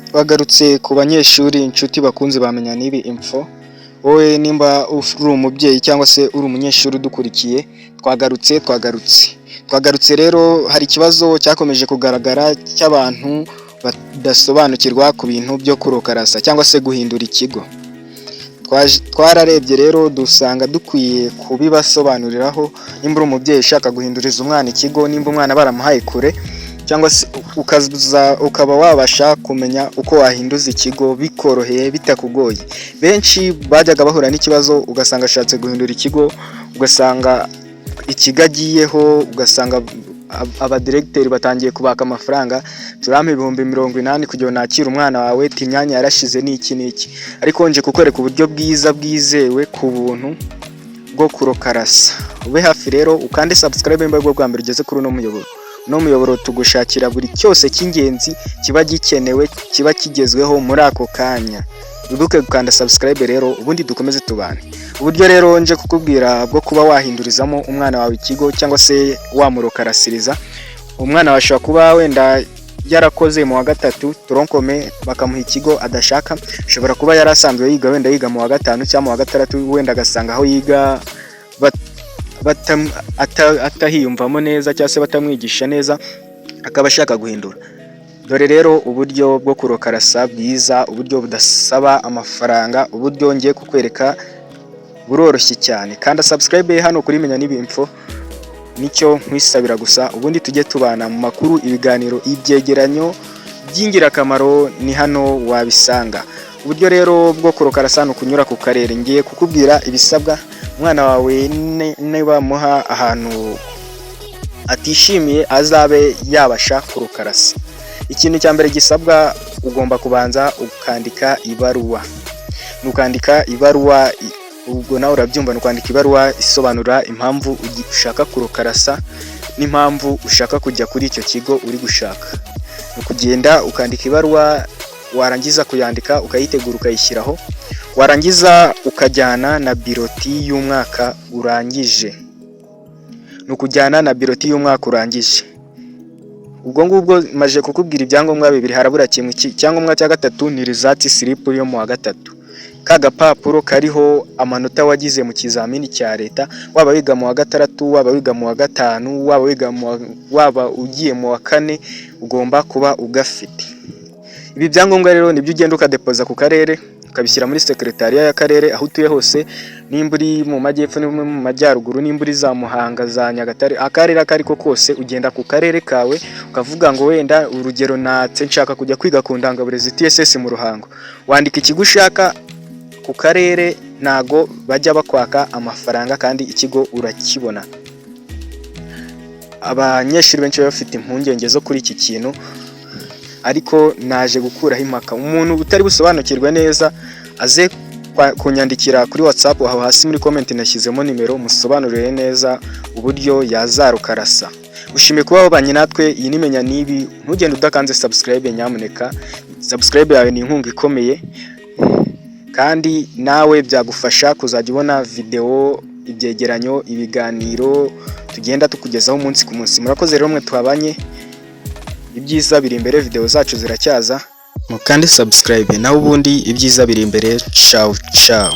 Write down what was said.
Twagarutse ku banyeshuri, inshuti bakunze bamenya n'ibi info. Wowe nimba uri umubyeyi cyangwa se uri umunyeshuri udukurikiye, twagarutse, twagarutse, twagarutse. Rero hari ikibazo cyakomeje kugaragara cy'abantu badasobanukirwa ku bintu byo kurokarasa cyangwa se guhindura ikigo. Twararebye rero dusanga dukwiye kubibasobanuriraho. Nimba uri umubyeyi ushaka guhinduriza umwana ikigo, nimba umwana baramuhaye kure, cyangwa se ukaza ukaba wabasha kumenya uko wahinduza ikigo bikoroheye, bitakugoye. Benshi bajyaga bahura n'ikibazo, ugasanga ashatse guhindura ikigo, ugasanga ikigo agiyeho, ugasanga abadiregiteri batangiye kubaka amafaranga: "Turampa 80,000 kugira ngo nakire umwana wawe, imyanya yarashize," n'iki n'iki. Ariko nje kukwereka uburyo bwiza bwizewe ku buntu bwo kurokarasa. Ube hafi rero, ukande subscribe nimba aribwo bwa mbere ugeze kuri uno muyoboro. Uno muyoboro tugushakira buri cyose cy'ingenzi kiba gikenewe, kiba kigezweho muri ako kanya. Wibuke gukanda subscribe rero, ubundi dukomeze tubane. Uburyo rero nje kukubwira bwo kuba wahindurizamo umwana wawe ikigo cyangwa se wamurokarasiriza umwana wawe, ashobora kuba wenda yarakoze mu wa gatatu tronc commun, bakamuha ikigo adashaka. Ashobora kuba yari asanzwe yiga, wenda yiga mu wa gatanu cyangwa mu wa gatandatu, wenda agasanga aho yiga atahiyumvamo neza cyangwa se batamwigisha neza, akaba ashaka guhindura. Dore rero uburyo bwo kurokarasa bwiza, uburyo budasaba amafaranga, uburyo ngiye kukwereka buroroshye cyane. Kanda subscribe hano kuri Menya n'ibi info, nicyo nkwisabira gusa, ubundi tujye tubana mu makuru, ibiganiro, ibyegeranyo by'ingirakamaro, ni hano wabisanga. Uburyo rero bwo kurokarasa ni ukunyura ku karere. Ngiye kukubwira ibisabwa. Umwana wawe niba muha ahantu atishimiye, azabe yabasha kurokarasa. Ikintu cya mbere gisabwa, ugomba kubanza ukandika ibaruwa. Ni ukandika ibaruwa, ubwo nawe urabyumva, ni ukwandika ibaruwa isobanura impamvu ushaka kurokarasa n'impamvu ushaka kujya kuri icyo kigo uri gushaka. Ni ukugenda ukandika ibaruwa, warangiza kuyandika ukayitegura, ukayishyiraho, warangiza ukajyana na bulletin y'umwaka urangije. Ni ukujyana na bulletin y'umwaka urangije. Ubwo ngubwo maje kukubwira ibyangombwa bibiri, harabura kimwe. Icyangombwa cya gatatu ni result slip yo mu wa gatatu, ka gapapuro kariho amanota wagize mu kizamini cya leta. Waba wiga mu wa gatandatu, waba wiga mu wa gatanu, waba ugiye mu wa kane, ugomba kuba ugafite. Ibi byangombwa rero nibyo ugenda ukadepoza ku karere, ukabishyira muri sekretariya y'akarere aho utuye hose. Nimba uri mu majyepfo, nimba uri mu majyaruguru, nimba uri za Muhanga, za Nyagatare, akarere ako ariko kose, ugenda ku karere kawe ukavuga ngo wenda urugero natse nshaka kujya kwiga ku Ndangaburezi TSS mu Ruhango. Wandika ikigo ushaka ku karere, ntago bajya bakwaka amafaranga kandi ikigo urakibona. Abanyeshuri benshi baba bafite impungenge zo kuri iki kintu, ariko naje gukuraho impaka. Umuntu utari busobanukirwe neza aze kunyandikira kuri WhatsApp, aho hasi muri comment nashyizemo nimero, musobanurire neza uburyo yazarukarasa. Ushimiye kuba wabanye natwe. Iyi ni Menya Nibi. Ntugende udakanze subscribe nyamuneka. Subscribe yawe ni inkunga ikomeye, kandi nawe byagufasha kuzajya ubona video, ibyegeranyo, ibiganiro tugenda tukugezaho umunsi ku munsi. Murakoze rero mwe twabanye, ibyiza biri imbere, video zacu ziracyaza. Mukande subscribe, naho ubundi ibyiza biri imbere. Ciao ciao.